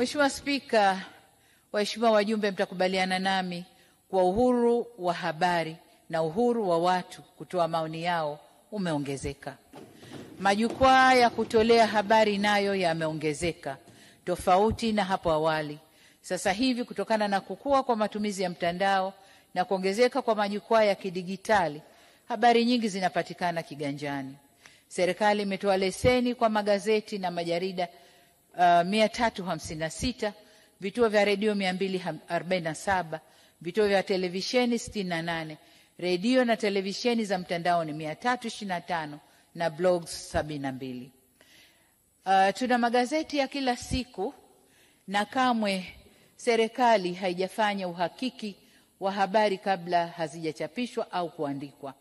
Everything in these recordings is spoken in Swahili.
Mheshimiwa Spika, waheshimiwa wajumbe, mtakubaliana nami kwa uhuru wa habari na uhuru wa watu kutoa maoni yao umeongezeka. Majukwaa ya kutolea habari nayo yameongezeka tofauti na hapo awali. Sasa hivi kutokana na kukua kwa matumizi ya mtandao na kuongezeka kwa majukwaa ya kidigitali, habari nyingi zinapatikana kiganjani. Serikali imetoa leseni kwa magazeti na majarida 356, vituo vya redio 247, vituo vya televisheni 68, redio na televisheni za mtandaoni 325 na blogs 72. Tuna magazeti ya kila siku na kamwe serikali haijafanya uhakiki wa habari kabla hazijachapishwa au kuandikwa.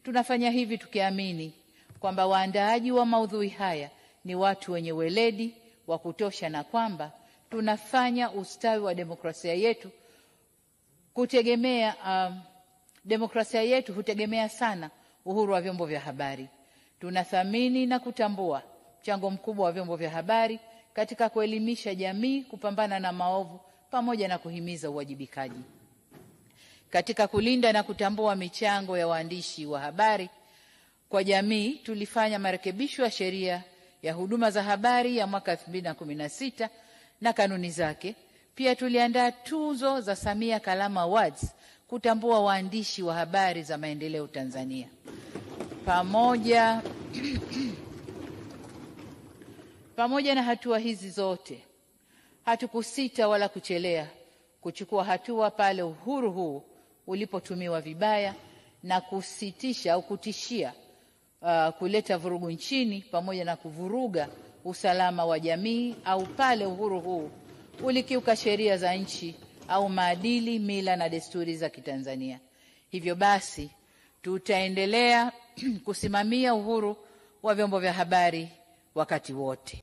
Tunafanya hivi tukiamini kwamba waandaaji wa maudhui haya ni watu wenye weledi wa kutosha na kwamba tunafanya ustawi wa demokrasia yetu kutegemea demokrasia yetu hutegemea sana uhuru wa vyombo vya habari. Tunathamini na kutambua mchango mkubwa wa vyombo vya habari katika kuelimisha jamii, kupambana na maovu pamoja na kuhimiza uwajibikaji. Katika kulinda na kutambua michango ya waandishi wa habari kwa jamii, tulifanya marekebisho ya sheria ya huduma za habari ya mwaka 2016 na kanuni zake. Pia tuliandaa tuzo za Samia Kalama Awards kutambua waandishi wa habari za maendeleo Tanzania. Pamoja na hatua hizi zote, hatukusita wala kuchelea kuchukua hatua pale uhuru huu ulipotumiwa vibaya na kusitisha au kutishia kuleta vurugu nchini pamoja na kuvuruga usalama wa jamii, au pale uhuru huu ulikiuka sheria za nchi au maadili, mila na desturi za Kitanzania. Hivyo basi tutaendelea kusimamia uhuru wa vyombo vya habari wakati wote.